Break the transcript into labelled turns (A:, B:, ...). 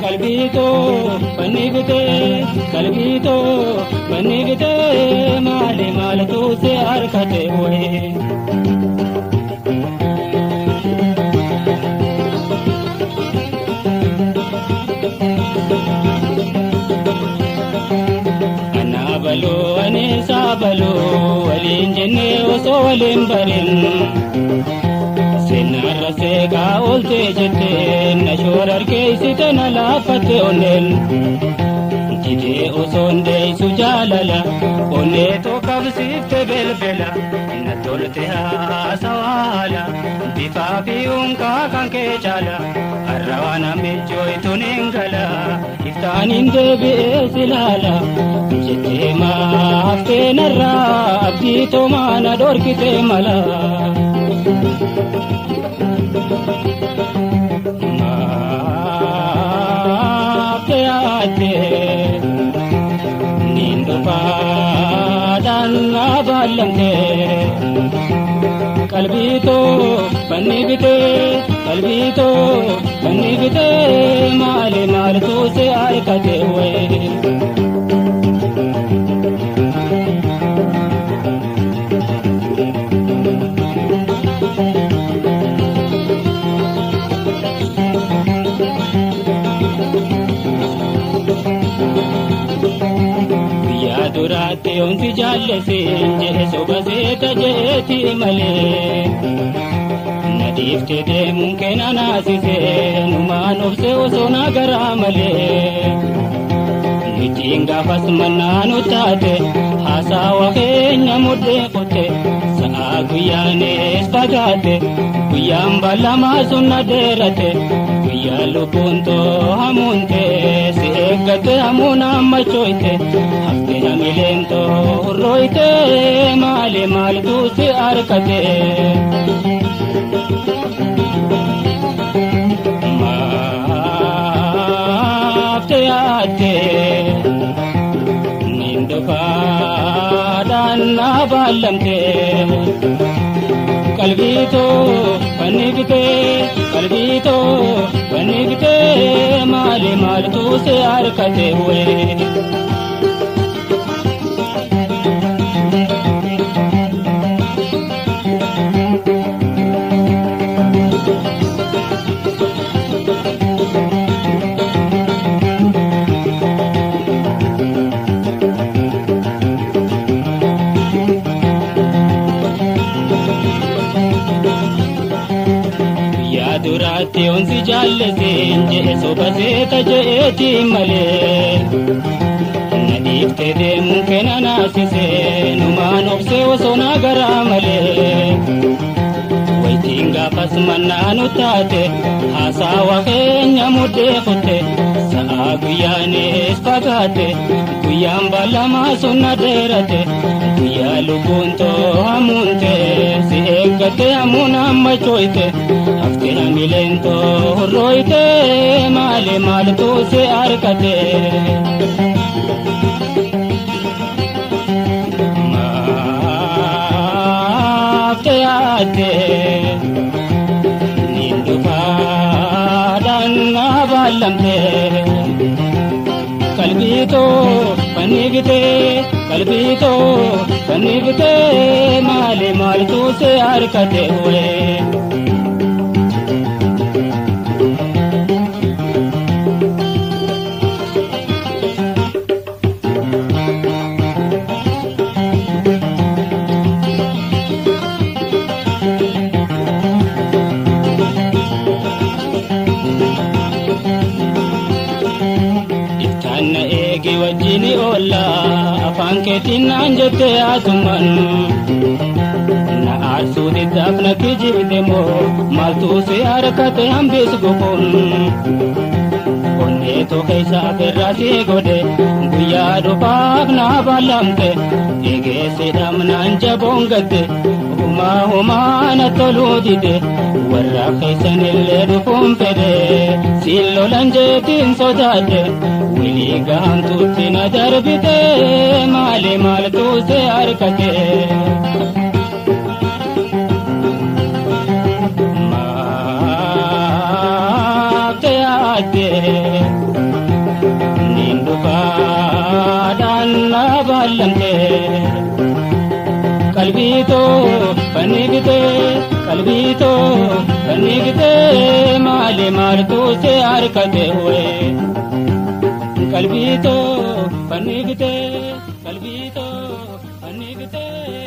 A: Qalbii too fannifte qalbii too fannifte maali maaltu si harkate wayii. Anaabaloo ani saabaloo waliin jennee osoo waliin barin seenarra seeqaa ooltee jettee na shoora harkeessite na laaffatte onneen jidee osoo ndeessu jaalala onnee tokkabsiifte belbela na tolte haasawaala bifaa fi unkaa kan kee caala har'a waan amejjooytuun hin gala iftaaniin deebi'ee silaala jettee maaftee narraa abdii toomaa na dhorkite mala. Maaftee yaaddee niin dhufaadhaan na baallamtee qalbii too fannifte qalbii too fannifte maali maaltu si harkate wayii. Guyyaa duraatti yoomsi jaallaseen jedhe soba seeta jeeti malee. Na dhiiftee deemuun kee na naasisee numaan obsee osoo na garaa malee. Nutiin gaafas mannaa nu taate haasawa keenya mudhee qote sa'a guyyaanis fagaate guyyaan ballamaa sun na dheerate guyyaa lubbuun too hamuunte si eeggate hamuun ammachoyte haftee hamileen too hurrooyte maali maaltu si harkate. Maaftee yaaddee niin dhufaadhaan na baallamtee qalbii too fannifte qalbii too fannifte maali maaltu si harkate wayii. Guyyaa duraatti yoomsi jaallaseen jedhe soba seeta jeeti malee. Na dhiiftee deemuun kee na naasisee numaan obsee osoo na garaa malee. Wayitiin gaafas mannaa nu taate haasawa keenya mudhee kutte sa'a guyyaanis fagaate guyyaan ballamaa sun na dheerate guyyaa lubbuun too hamuunte si eeggatte hamuun ammachoyte haftee hamileen too hurrooyte maali maaltu si harkate. Maaftee yaaddee niin dhufaadhaan na baallamtee qalbii too fannifte qalbii too fannifte maali maaltu si harkate wayii. Iftaan na eegi wajjin oolla afaan keetiin naan jette asumaan. Na aarsuu diddaaf na kijibde moo maaltu si harkate hambis gofoon. Onneetu keessa afeerraa si godhe guyyaa dhufaaf na baallamte eegeessi dhamnaan jaboon gatte humaa humaa na toluu dide warra keessan illee dhufuun fedhe siin lolan jeetiin sodaadhe wilii gahamtuutti na darbite maali maaltu si harkate. baallamte. Qalbii too fannifitee, qalbii too fannifitee, maali maaltu si harkate hoye. Qalbii too fannifitee, qalbii too fannifitee.